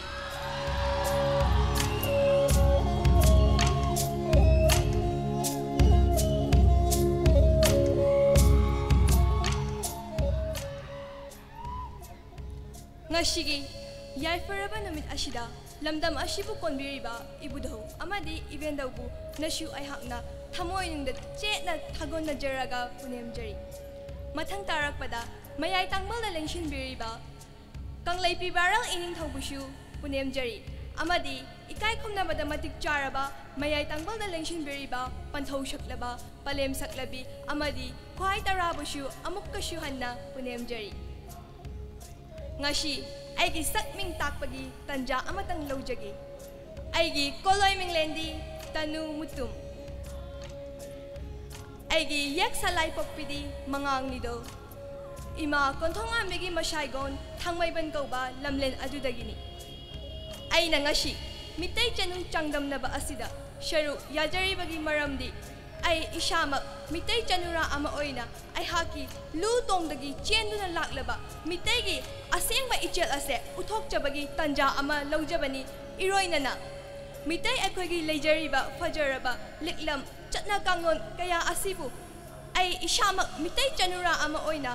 ꯉꯁꯤꯒꯤ ꯌꯥꯏꯐꯔꯕ ꯅꯨꯃꯤꯠ ꯑꯁꯤꯗ ꯂꯝꯗꯝ ꯑꯁꯤꯕꯨ ꯀꯣꯟꯕꯤꯔꯤꯕ ꯏꯕꯨꯙꯧ ꯑꯃꯗꯤ ꯏꯕꯦꯟꯙꯧꯕꯨ ꯅꯁꯨ ꯑꯩꯍꯥꯛꯅ ꯊꯃꯣꯏꯅꯨꯡꯗ ꯆꯦꯠꯅ ꯊꯥꯒꯣꯟꯅꯖꯔꯒ ꯄꯨꯅꯦꯝꯖꯔꯤ꯫ ꯃꯊꯪ ꯇꯥꯔꯛꯄꯗ ꯃꯌꯥꯏ ꯇꯥꯡꯕꯜꯗ ꯂꯦꯡꯁꯤꯟꯕꯤꯔꯤꯕ ꯀꯪꯂꯩ ꯄꯤꯕꯥꯔꯦꯜ ꯏꯅꯤꯡꯊꯧꯕꯨꯁꯨ ꯄꯨꯅꯦꯝꯖꯔꯤ ꯑꯃꯗꯤ ꯏꯀꯥꯏ ꯈꯨꯝꯅꯕꯗ ꯃꯇꯤꯛ ꯆꯥꯔꯕ ꯃꯌꯥꯏ ꯇꯥꯡꯕꯜꯗ ꯂꯦꯡꯁꯤꯟꯕꯤꯔꯤꯕ ꯄꯟꯊꯧ ꯁꯛꯂꯕ ꯄꯂꯦꯝ ꯁꯛꯂꯕꯤ ꯑꯃꯗꯤ ꯈ꯭ꯋꯥꯏ ꯇꯔꯥꯕꯨꯁꯨ ꯑꯃꯨꯛꯀꯁꯨ ꯍꯟꯅ ꯄꯨꯅꯦꯝꯖꯔꯤ꯫ ꯉꯁꯤ ꯑꯩꯒꯤ ꯁꯛ ꯃꯤꯡ ꯇꯥꯛꯄꯒꯤ ꯇꯟꯖꯥ ꯑꯃꯇꯪ ꯂꯧꯖꯒꯦ꯫ ꯑꯩꯒꯤ ꯀꯣꯂꯣꯏ ꯃꯤꯡꯂꯦꯟꯗꯤ ꯇꯅꯨ ꯃꯨꯇꯨꯝ꯫ ꯑꯩꯒꯤ ꯌꯦꯛ ꯁꯂꯥꯏ ꯄꯣꯛꯄꯤꯗꯤ ꯃꯉꯥꯡꯅꯤꯗꯣ꯫ ꯏꯃꯥ ꯀꯣꯟꯊꯣꯡꯉꯥꯝꯕꯤꯒꯤ ꯃꯁꯥꯏꯒꯣꯟ ꯊꯥꯡꯃꯩꯕꯟ ꯀꯧꯕ ꯂꯝꯂꯦꯟ ꯑꯗꯨꯗꯒꯤꯅꯤ꯫ ꯑꯩꯅ ꯉꯁꯤ ꯃꯤꯇꯩ ꯆꯅꯨ ꯆꯥꯡꯗꯝꯅꯕ ꯑꯁꯤꯗ ꯁꯔꯨꯛ ꯌꯥꯖꯔꯤꯕꯒꯤ ꯃꯔꯝꯗꯤ, ꯑꯩ ꯏꯁꯥꯃꯛ ꯃꯤꯇꯩ ꯆꯅꯨꯔꯥ ꯑꯃ ꯑꯣꯏꯅ ꯑꯩꯍꯥꯛꯀꯤ ꯂꯨ ꯇꯣꯡꯗꯒꯤ ꯆꯦꯟꯗꯨꯅ ꯂꯥꯛꯂꯕ ꯃꯤꯇꯩꯒꯤ ꯑꯁꯦꯡꯕ ꯏꯆꯦꯜ ꯑꯁꯦ ꯎꯠꯊꯣꯛꯆꯕꯒꯤ ꯇꯥꯟꯖꯥ ꯑꯃ ꯂꯧꯖꯕꯅꯤ꯫ ꯏꯔꯣꯏꯅꯅ ꯃꯤꯇꯩ ꯑꯩꯈꯣꯏꯒꯤ ꯂꯩꯖꯔꯤꯕ ꯐꯖꯔꯕ ꯂꯤꯛꯂꯝ ꯆꯠꯅ ꯀꯥꯡꯂꯣꯟ ꯀꯌꯥ ꯑꯁꯤꯕꯨ ꯑꯩ ꯏꯁꯥꯃꯛ ꯃꯤꯇꯩ ꯆꯅꯨꯔꯥ ꯑꯃ ꯑꯣꯏꯅ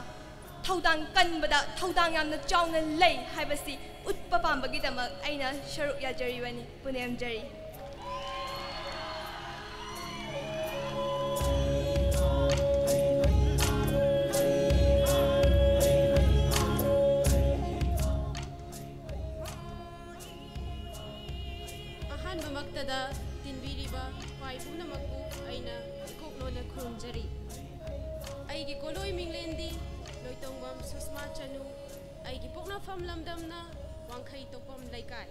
ꯊꯧꯗꯥꯡ ꯀꯟꯕꯗ ꯊꯧꯗꯥꯡ ꯌꯥꯝꯅ ꯆꯥꯎꯅ ꯂꯩ ꯍꯥꯏꯕꯁꯤ ꯎꯠꯄ ꯄꯥꯝꯕꯒꯤꯗꯃꯛ ꯑꯩꯅ ꯁꯔꯨꯛ ꯌꯥꯖꯔꯤꯕꯅꯤ꯫ ꯄꯨꯅꯦꯝꯖꯔꯤ꯫ ꯑꯍꯥꯟꯕꯃꯛꯇꯗ ꯇꯤꯟꯕꯤꯔꯤꯕ ꯈ꯭ꯋꯥꯏ ꯄꯨꯝꯅꯃꯛꯄꯨ ꯑꯩꯅ ꯏꯀꯣꯛ ꯂꯣꯟꯅ ꯈꯨꯔꯨꯝꯖꯔꯤ꯫ ꯑꯩꯒꯤ ꯀꯣꯂꯣꯏ ꯃꯤꯡꯂꯦꯟꯗꯤ ꯂꯣꯏꯇꯣꯡꯕꯝ ꯁꯨꯁꯃꯥ ꯆꯅꯨ, ꯑꯩꯒꯤ ꯄꯣꯛꯅꯐꯝ ꯂꯝꯗꯝꯅ ꯋꯥꯡꯈꯩ ꯇꯣꯛꯄꯝ ꯂꯩꯀꯥꯏ꯫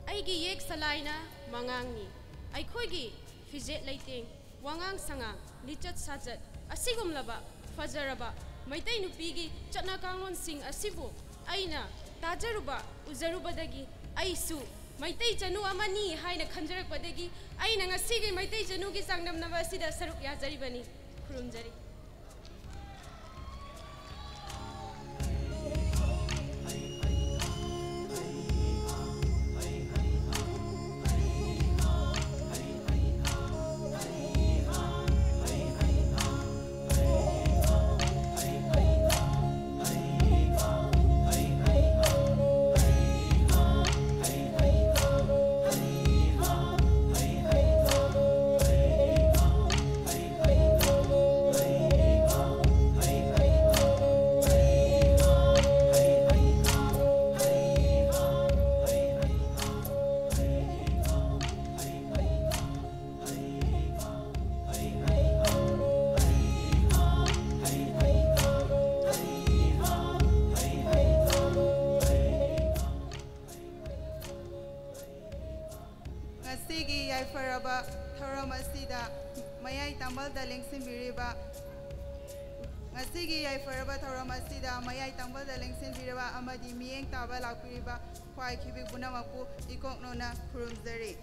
ꯑꯩꯒꯤ ꯌꯦꯛ ꯁꯂꯥꯏꯅ ꯃꯉꯥꯡꯅꯤ꯫ ꯑꯩꯈꯣꯏꯒꯤ ꯐꯤꯖꯦꯠ ꯂꯩꯇꯦꯡ, ꯋꯥꯉꯥꯡ ꯁꯉꯥꯡ, ꯂꯤꯆꯠ ꯁꯥꯖꯠ ꯑꯁꯤꯒꯨꯝꯂꯕ ꯐꯖꯔꯕ ꯃꯩꯇꯩ ꯅꯨꯄꯤꯒꯤ ꯆꯠꯅ ꯀꯥꯡꯂꯣꯟꯁꯤꯡ ꯑꯁꯤꯕꯨ ꯑꯩꯅ ꯇꯥꯖꯔꯨꯕ, ꯎꯖꯔꯨꯕꯗꯒꯤ ꯑꯩꯁꯨ ꯃꯩꯇꯩ ꯆꯅꯨ ꯑꯃꯅꯤ ꯍꯥꯏꯅ ꯈꯟꯖꯔꯛꯄꯗꯒꯤ ꯑꯩꯅ ꯉꯁꯤꯒꯤ ꯃꯩꯇꯩ ꯆꯅꯨꯒꯤ ꯆꯥꯡꯗꯝꯅꯕ ꯑꯁꯤꯗ ꯁꯔꯨꯛ ꯌꯥꯖꯔꯤꯕꯅꯤ꯫ ꯈꯨꯔꯨꯝꯖꯔꯤ꯫ ꯉꯁꯤꯒꯤ ꯌꯥꯏꯐꯔꯕ ꯊꯧꯔꯝ ꯑꯁꯤꯗ ꯃꯌꯥꯏ ꯇꯥꯃꯜꯗ ꯂꯦꯡꯁꯤꯟꯕꯤꯔꯤꯕ ꯉꯁꯤꯒꯤ ꯌꯥꯏꯐꯔꯕ ꯊꯧꯔꯝ ꯑꯁꯤꯗ ꯃꯌꯥꯏ ꯇꯪꯕꯗ ꯂꯦꯡꯁꯤꯟꯕꯤꯔꯕ ꯑꯃꯗꯤ ꯃꯤꯠꯌꯦꯡ ꯇꯥꯕ ꯂꯥꯛꯄꯤꯔꯤꯕ ꯈ꯭ꯋꯥꯏꯈꯤꯕꯤ ꯄꯨꯝꯅꯃꯛꯄꯨ ꯏꯀꯣꯛꯅꯣꯅ ꯈꯨꯔꯨꯝꯖꯔꯤ꯫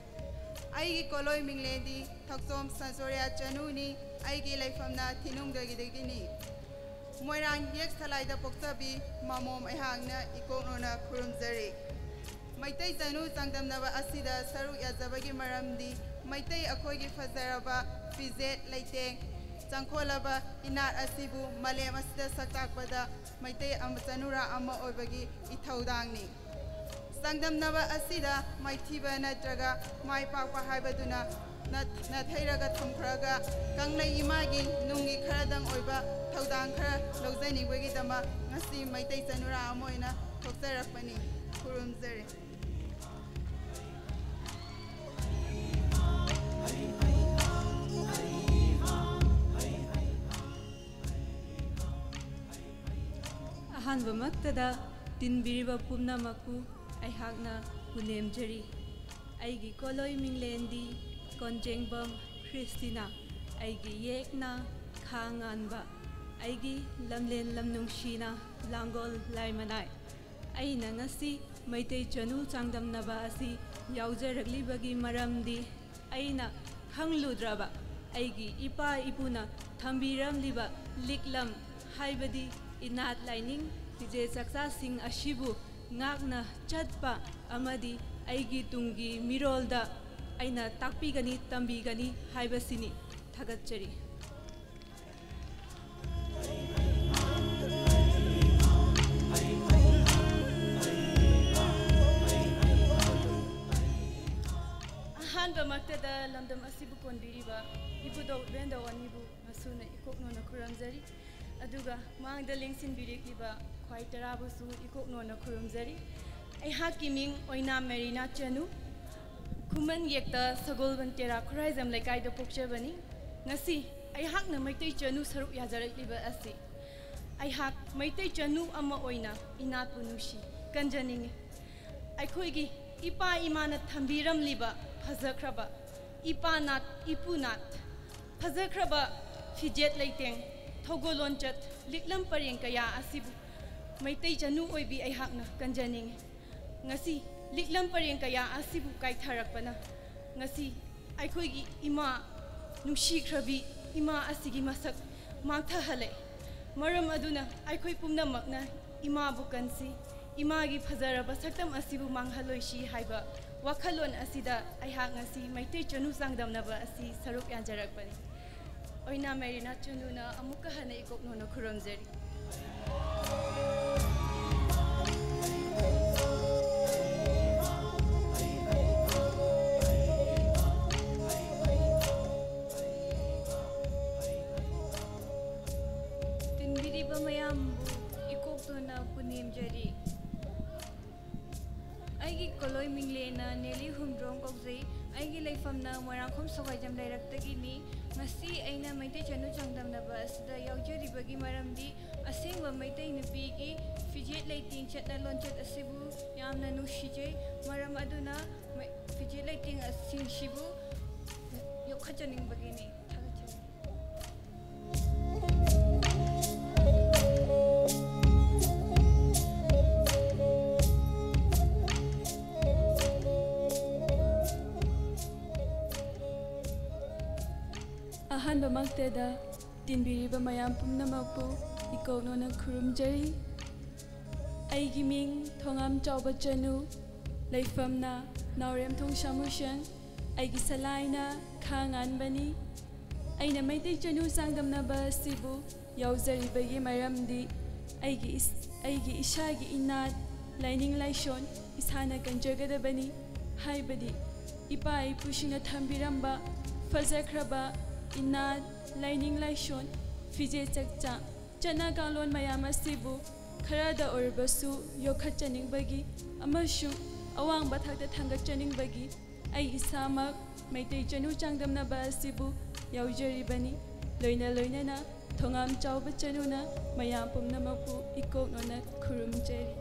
ꯑꯩꯒꯤ ꯀꯣꯂꯣꯏ ꯃꯤꯡꯂꯦꯟꯗꯤ ꯊꯛꯆꯣꯝ ꯁꯟꯁꯣꯔꯤꯌꯥ ꯆꯅꯨꯅꯤ꯫ ꯑꯩꯒꯤ ꯂꯩꯐꯝꯅ ꯊꯤꯅꯨꯡꯗꯒꯤꯗꯒꯤꯅꯤ꯫ ꯃꯣꯏꯔꯥꯡ ꯌꯦꯛ ꯁꯂꯥꯏꯗ ꯄꯣꯛꯆꯕꯤ ꯃꯃꯣꯝ ꯑꯩꯍꯥꯛꯅ ꯏꯀꯣꯛꯅꯣꯅ ꯈꯨꯔꯨꯝꯖꯔꯤ꯫ ꯃꯩꯇꯩ ꯆꯅꯨ ꯆꯥꯡꯗꯝꯅꯕ ꯑꯁꯤꯗ ꯁꯔꯨꯛ ꯌꯥꯖꯕꯒꯤ ꯃꯔꯝꯗꯤ ꯃꯩꯇꯩ ꯑꯩꯈꯣꯏꯒꯤ ꯐꯖꯔꯕ ꯐꯤꯖꯦꯠ ꯂꯩꯇꯦꯡ, ꯆꯪꯈꯣꯜꯂꯕ ꯏꯅꯥꯠ ꯑꯁꯤꯕꯨ ꯃꯥꯂꯦꯝ ꯑꯁꯤꯗ ꯁꯛ ꯇꯥꯛꯄꯗ ꯃꯩꯇꯩ ꯑꯃ, ꯆꯅꯨꯔꯥ ꯑꯃ ꯑꯣꯏꯕꯒꯤ ꯏꯊꯧꯗꯥꯡꯅꯤ꯫ ꯆꯥꯡꯗꯝꯅꯕ ꯑꯁꯤꯗ ꯃꯥꯏꯊꯤꯕ ꯅꯠꯇ꯭ꯔꯒ ꯃꯥꯏ ꯄꯥꯛꯄ ꯍꯥꯏꯕꯗꯨꯅ ꯅꯠ-, ꯅꯥꯊꯩꯔꯒ ꯊꯝꯈ꯭ꯔꯒ ꯀꯪꯂꯩ ꯏꯃꯥꯒꯤ ꯅꯨꯡꯒꯤ ꯈꯔꯗꯪ ꯑꯣꯏꯕ ꯊꯧꯗꯥꯡ ꯈꯔ ꯂꯧꯖꯅꯤꯡꯕꯒꯤꯗꯃꯛ ꯉꯁꯤ ꯃꯩꯇꯩ ꯆꯅꯨꯔꯥ ꯑꯃ ꯑꯣꯏꯅ ꯊꯣꯛꯆꯔꯛꯄꯅꯤ꯫ ꯈꯨꯔꯨꯝꯖꯔꯤ꯫ ꯑꯍꯥꯟꯕꯃꯛꯇꯗ ꯇꯤꯟꯕꯤꯔꯤꯕ ꯄꯨꯝꯅꯃꯛꯄꯨ ꯑꯩꯍꯥꯛꯅ ꯄꯨꯅꯦꯝꯖꯔꯤ꯫ ꯑꯩꯒꯤ ꯀꯣꯂꯣꯏ ꯃꯤꯡꯂꯦꯟꯗꯤ ꯀꯣꯟꯖꯦꯡꯕꯝ ꯈ꯭ꯔꯤꯁꯇꯤꯅꯥ, ꯑꯩꯒꯤ ꯌꯦꯛꯅ ꯈꯥ ꯉꯥꯟꯕ, ꯑꯩꯒꯤ ꯂꯝꯂꯦꯟ ꯂꯝꯅꯨꯡꯁꯤꯅ ꯂꯥꯡꯒꯣꯜ ꯂꯥꯏꯃꯅꯥꯏ꯫ ꯑꯩꯅ ꯉꯁꯤ ꯃꯩꯇꯩ ꯆꯅꯨ ꯆꯥꯡꯗꯝꯅꯕ ꯑꯁꯤ ꯌꯥꯎꯖꯔꯛꯂꯤꯕꯒꯤ ꯃꯔꯝꯗꯤ ꯑꯩꯅ ꯈꯪꯂꯨꯗ꯭ꯔꯕ ꯑꯩꯒꯤ ꯏꯄꯥ ꯏꯄꯨꯅ ꯊꯝꯕꯤꯔꯝꯂꯤꯕ ꯂꯤꯛꯂꯝ ꯍꯥꯏꯕꯗꯤ ꯏꯅꯥꯠ ꯂꯥꯏꯅꯤꯡ ꯐꯤꯖꯦ ꯆꯥꯛꯆꯥꯁꯤꯡ ꯑꯁꯤꯕꯨ ꯉꯥꯛꯅ ꯆꯠꯄ ꯑꯃꯗꯤ ꯑꯩꯒꯤ ꯇꯨꯡꯒꯤ ꯃꯤꯔꯣꯜꯗ ꯑꯩꯅ ꯇꯥꯛꯄꯤꯒꯅꯤ, ꯇꯝꯕꯤꯒꯅꯤ ꯍꯥꯏꯕꯁꯤꯅꯤ꯫ ꯊꯥꯒꯠꯆꯔꯤ꯫ ꯑꯍꯥꯟꯕꯃꯛꯇꯗ ꯂꯝꯗꯝ ꯑꯁꯤꯕꯨ ꯀꯣꯟꯕꯤꯔꯤꯕ ꯏꯕꯨꯙꯧ ꯏꯕꯦꯟꯗꯧ ꯑꯅꯤꯕꯨ ꯉꯁꯨꯅ ꯏꯀꯣꯛꯅꯣꯅ ꯈꯨꯔꯨꯝꯖꯔꯤ꯫ ꯑꯗꯨꯒ ꯃꯥꯡꯗ ꯂꯦꯡꯁꯤꯟꯕꯤꯔꯛꯂꯤꯕ ꯈ꯭ꯋꯥꯏ ꯇꯔꯥꯕꯨꯁꯨ ꯏꯀꯣꯛꯅꯣꯅ ꯈꯨꯔꯨꯝꯖꯔꯤ꯫ ꯑꯩꯍꯥꯛꯀꯤ ꯃꯤꯡ ꯑꯣꯏꯅꯥꯝ ꯃꯦꯔꯤꯅꯥ ꯆꯅꯨ, ꯈꯨꯃꯟ ꯌꯦꯛꯇ ꯁꯒꯣꯜꯕꯟ ꯇꯦꯔꯥ ꯈꯨꯔꯥꯏꯖꯝ ꯂꯩꯀꯥꯏꯗ ꯄꯣꯛꯆꯕꯅꯤ꯫ ꯉꯁꯤ ꯑꯩꯍꯥꯛꯅ ꯃꯩꯇꯩ ꯆꯅꯨ ꯁꯔꯨꯛ ꯌꯥꯖꯔꯛꯂꯤꯕ ꯑꯁꯤ ꯑꯩꯍꯥꯛ ꯃꯩꯇꯩ ꯆꯅꯨ ꯑꯃ ꯑꯣꯏꯅ ꯏꯅꯥꯠꯄꯨ ꯅꯨꯡꯁꯤ ꯀꯟꯖꯅꯤꯡꯏ꯫ ꯑꯩꯈꯣꯏꯒꯤ ꯏꯄꯥ ꯏꯃꯥꯅ ꯊꯝꯕꯤꯔꯝꯂꯤꯕ ꯐꯖꯈ꯭ꯔꯕ ꯏꯄꯥ ꯅꯥꯠ, ꯏꯄꯨ ꯅꯥꯠ, ꯐꯖꯈ꯭ꯔꯕ ꯐꯤꯖꯦꯠ ꯂꯩꯇꯦꯡ, ꯊꯧꯒꯜ ꯂꯣꯟꯆꯠ, ꯂꯤꯛꯂꯝ ꯄꯔꯦꯡ ꯀꯌꯥ ꯑꯁꯤꯕꯨ ꯃꯩꯇꯩ ꯆꯅꯨ ꯑꯣꯏꯕꯤ ꯑꯩꯍꯥꯛꯅ ꯀꯟꯖꯅꯤꯡꯏ꯫ ꯉꯁꯤ ꯂꯤꯛꯂꯝ ꯄꯔꯦꯡ ꯀꯌꯥ ꯑꯁꯤꯕꯨ ꯀꯥꯏꯊꯔꯛꯄꯅ ꯉꯁꯤ ꯑꯩꯈꯣꯏꯒꯤ ꯏꯃꯥ, ꯅꯨꯡꯁꯤꯈ꯭ꯔꯕꯤ ꯏꯃꯥ ꯑꯁꯤꯒꯤ ꯃꯁꯛ ꯃꯥꯡꯊꯍꯜꯂꯦ꯫ ꯃꯔꯝ ꯑꯗꯨꯅ ꯑꯩꯈꯣꯏ ꯄꯨꯝꯅꯃꯛꯅ ꯏꯃꯥꯕꯨ ꯀꯟꯁꯤ, ꯏꯃꯥꯒꯤ ꯐꯖꯔꯕ ꯁꯛꯇꯝ ꯑꯁꯤꯕꯨ ꯃꯥꯡꯍꯜꯂꯣꯏꯁꯤ ꯍꯥꯏꯕ ꯋꯥꯈꯜꯂꯣꯟ ꯑꯁꯤꯗ ꯑꯩꯍꯥꯛ ꯉꯁꯤ ꯃꯩꯇꯩ ꯆꯅꯨ ꯆꯥꯡꯗꯝꯅꯕ ꯑꯁꯤ ꯁꯔꯨꯛ ꯌꯥꯖꯔꯛꯄꯅꯤ꯫ ꯑꯣꯏꯅꯥ ꯃꯦꯔꯤꯅꯥ ꯆꯅꯨꯅ ꯑꯃꯨꯛꯀ ꯍꯟꯅ ꯏꯀꯣꯛ ꯅꯣꯟꯅ ꯈꯨꯔꯨꯝꯖꯔꯤ꯫ ꯇꯤꯟꯕꯤꯔꯤꯕ ꯃꯌꯥꯝꯕꯨ ꯏꯀꯣꯛ ꯅꯣꯟꯅ ꯄꯨꯅꯦꯝꯖꯔꯤ꯫ ꯑꯩꯒꯤ ꯀꯣꯂꯣꯏ ꯃꯤꯡꯂꯦꯟꯅ ꯅꯦꯂꯤ ꯍꯨꯝꯗ꯭ꯔꯣꯡ ꯀꯧꯖꯩ꯫ ꯑꯩꯒꯤ ꯂꯩꯐꯝꯅ ꯃꯣꯏꯔꯥꯡꯈꯣꯝ ꯁꯋꯥꯏꯖꯝ ꯂꯩꯔꯛꯇꯒꯤꯅꯤ꯫ ꯉꯁꯤ ꯑꯩꯅ ꯃꯩꯇꯩ ꯆꯅꯨ ꯆꯥꯡꯗꯝꯅꯕ ꯑꯁꯤꯗ ꯌꯥꯎꯖꯔꯤꯕꯒꯤ ꯃꯔꯝꯗꯤ ꯑꯁꯦꯡꯕ ꯃꯩꯇꯩ ꯅꯨꯄꯤꯒꯤ ꯐꯤꯖꯦꯠ ꯂꯩꯇꯦꯡ ꯆꯠꯅ ꯂꯣꯟꯆꯠ ꯑꯁꯤꯕꯨ ꯌꯥꯝꯅ ꯅꯨꯡꯁꯤꯖꯩ꯫ ꯃꯔꯝ ꯑꯗꯨꯅ ꯃꯩ-, ꯐꯤꯖꯦꯠ ꯂꯩꯇꯦꯡ ꯑꯁꯤꯡꯁꯤꯕꯨ ꯌꯣꯛꯈꯠꯆꯅꯤꯡꯕꯒꯤꯅꯤ꯫ ꯊꯥꯒꯠꯆꯔꯤ꯫ ꯑꯍꯥꯟꯕꯃꯛꯇꯗ ꯇꯤꯟꯕꯤꯔꯤꯕ ꯃꯌꯥꯝ ꯄꯨꯝꯅꯃꯛꯄꯨ ꯏꯀꯣꯛ ꯅꯣꯟꯅ ꯈꯨꯔꯨꯝꯖꯔꯤ꯫ ꯑꯩꯒꯤ ꯃꯤꯡ ꯊꯣꯉꯥꯝ ꯆꯥꯎꯕ ꯆꯅꯨ, ꯂꯩꯐꯝꯅ ꯅꯥꯎꯔꯦꯝꯊꯣꯡ ꯁꯥꯃꯨꯁꯪ꯫ ꯑꯩꯒꯤ ꯁꯂꯥꯏꯅ ꯈꯥ ꯉꯥꯟꯕꯅꯤ꯫ ꯑꯩꯅ ꯃꯩꯇꯩ ꯆꯅꯨ ꯆꯥꯡꯗꯝꯅꯕ ꯑꯁꯤꯕꯨ ꯌꯥꯎꯖꯔꯤꯕꯒꯤ ꯃꯔꯝꯗꯤ ꯑꯩꯒꯤ ꯏꯁ-, ꯑꯩꯒꯤ ꯏꯁꯥꯒꯤ ꯏꯅꯥꯠ ꯂꯥꯏꯅꯤꯡ ꯂꯥꯏꯁꯣꯟ ꯏꯁꯥꯅ ꯀꯟꯖꯒꯗꯕꯅꯤ꯫ ꯍꯥꯏꯕꯗꯤ ꯏꯄꯥ ꯏꯄꯨꯁꯤꯡꯅ ꯊꯝꯕꯤꯔꯝꯕ ꯐꯖꯈ꯭ꯔꯕ ꯏꯅꯥꯠ ꯂꯥꯏꯅꯤꯡ ꯂꯥꯏꯁꯣꯟ, ꯐꯤꯖꯦꯠ ꯆꯛꯆꯥ, ꯆꯠꯅ ꯀꯥꯡꯂꯣꯟ ꯃꯌꯥꯝ ꯑꯁꯤꯕꯨ ꯈꯔꯗ ꯑꯣꯏꯔꯕꯁꯨ ꯌꯣꯛꯈꯠꯆꯅꯤꯡꯕꯒꯤ ꯑꯃꯁꯨꯡ ꯑꯋꯥꯡꯕ ꯊꯥꯛꯇ ꯊꯥꯡꯒꯠꯆꯅꯤꯡꯕꯒꯤ ꯑꯩ ꯏꯁꯥꯃꯛ ꯃꯩꯇꯩ ꯆꯅꯨ ꯆꯥꯡꯗꯝꯅꯕ ꯑꯁꯤꯕꯨ ꯌꯥꯎꯖꯔꯤꯕꯅꯤ꯫ ꯂꯣꯏꯅ ꯂꯣꯏꯅꯅ ꯊꯣꯉꯥꯝ ꯆꯥꯎꯕ ꯆꯅꯨꯅ ꯃꯌꯥꯝ ꯄꯨꯝꯅꯃꯛꯄꯨ ꯏꯀꯣꯛ ꯅꯣꯟꯅ ꯈꯨꯔꯨꯝꯖꯔꯤ꯫